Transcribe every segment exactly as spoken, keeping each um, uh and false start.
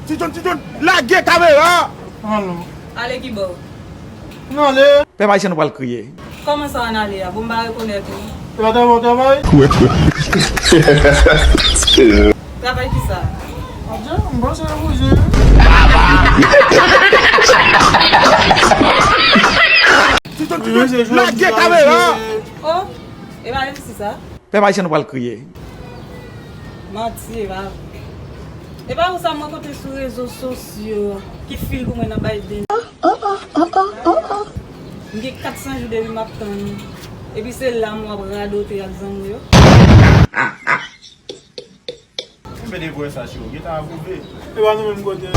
Ti John, Ti John, lage kamera! Alo. Ale ki bò? N ale. Pèp ayisyen, nou pral kriye. Kòman sa, ann ale a? Bon, m pa rekonèt ou. Travay, travay. Travay ki sa? Adje, m panse repoze. Ti John, Ti John, lage kamera! Oh, e pa M C sa? Pèp ayisyen, nou pral kriye. Manti, e pa vre. E pa ou sa m rankontre sou rezo sosyo ki fil pou mwen nan Biden. M gen kat san jou depi m ap tann ou. Epi se la m w ap radote ak zanmi w yo. Mwen de vwè sa, cheri, w gentan apwouve. E pa nou menm kote.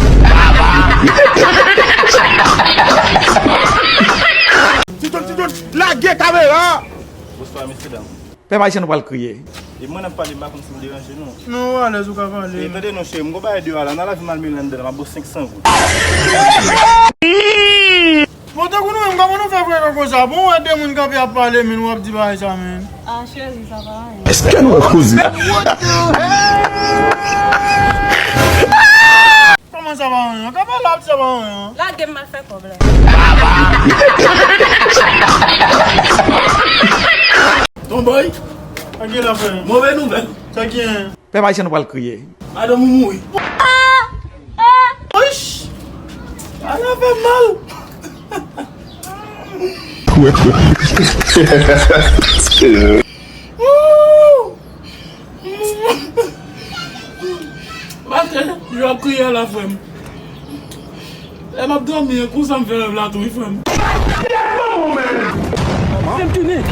Ti John, Ti John, lage kamera! Bonswa, mesye dam. Pèp ayisyen, nou pral kriye. E mwen ap pale, m pa konn si m deranje nou. Non, ou alèz, ou ka pale. E tande non, cheri, m gon bagay deyò a la, nan lavi m al mele anndan, m ap ba w senk san goud. Bon, tankou nou menm, kòman nou fè frekan konsa? Bon, ou wè de moun kanpe ap pale, men w ap di bagay sa, men. Ah, cheri, sa pa anyen. Èske nou wè koze? Kòman sa pa anyen? Kòman l ap sa pa anyen? Lage m al fè kòb la. Tonbòy. Sa gen la, frè? Move nouvèl. Sa gen? Pèp ayisyen, nou pral kriye. Madanm ou mouri. Wouch! Ala fè mal. Maten, yo ap kriye la, frè m. Lè m ap dòmi, konsa m fè rèv la tou, wi, frè m. Frè m tounen.